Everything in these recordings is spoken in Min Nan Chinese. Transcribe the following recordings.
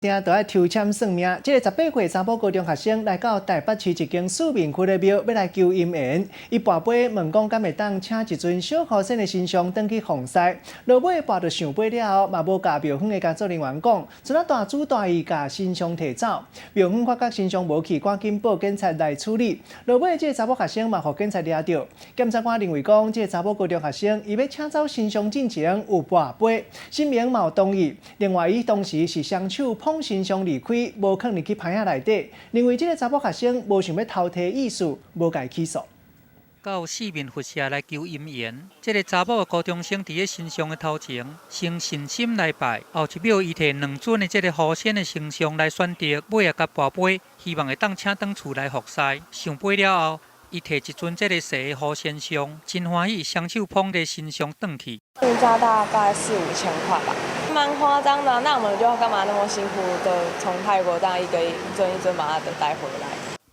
定都愛抽籤算命。這個18歲查某高中學生來到台北市一間思明區的廟，欲來求姻緣。伊跋杯問講，敢會當請一尊小雨仙的神像轉去奉祀。落尾跋著聖杯了後，嘛無共廟方的工作人員講，賰仔大主大意共神像提走。廟方發覺神像無去，趕緊報警察來處理。落尾這個查某學生嘛，予警察掠著。檢察官認為講，這個查某高中學生伊欲請走神像進前有跋杯，神明嘛有同意。另外，伊當時是雙手捧神像離開，無囥入去盤仔內底，認為這個查某學生無想欲偷提意思，無共伊起訴。到四面佛社來求姻緣，這個查某的高中生佇咧神像的頭前，先誠心來拜，後一秒伊提兩尊的這個雨仙的神像來選擇，尾仔共跋杯，希望會當請轉厝來服侍。聖杯了後，伊提一尊這個細的雨仙像，真歡喜，雙手捧著神像轉去。定價大概四五千塊吧，蠻誇張的。那我們就幹嘛那麼辛苦的從泰國這樣一個一尊一尊把它的帶回來？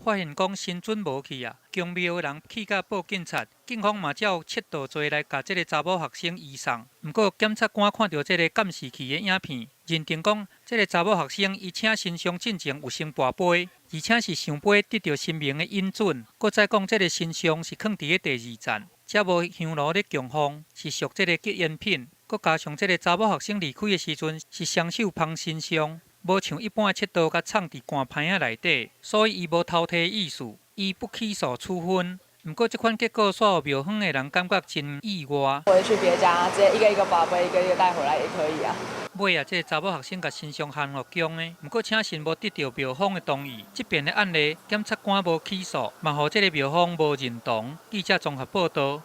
發現講神尊無去啊，宮廟的人氣甲報警察，警方嘛照竊盜罪來共這個查某學生移送。毋過檢察官看著這個監視器的影片，認定講這個查某學生伊請神像進前有先跋杯，而且是聖杯得著神明的允准。閣再講這個神像是囥佇咧第二層，才無香爐咧供奉，是屬這個吉煙品。閣加上這個查某學生離開的時陣是雙手捧神像，無像一般的竊盜共藏佇棺盤仔內底，所以伊無偷提意思，依不起訴處分。毋過這款結果，煞予廟方的人感覺真意外。我去別家，直接一個一個跋杯，一個一個帶回來也可以啊。尾仔，這個查某學生共神像還予宮的，毋過請神無得著廟方的同意。這遍的案例，檢察官無起訴，嘛予這個廟方無認同。記者綜合報導。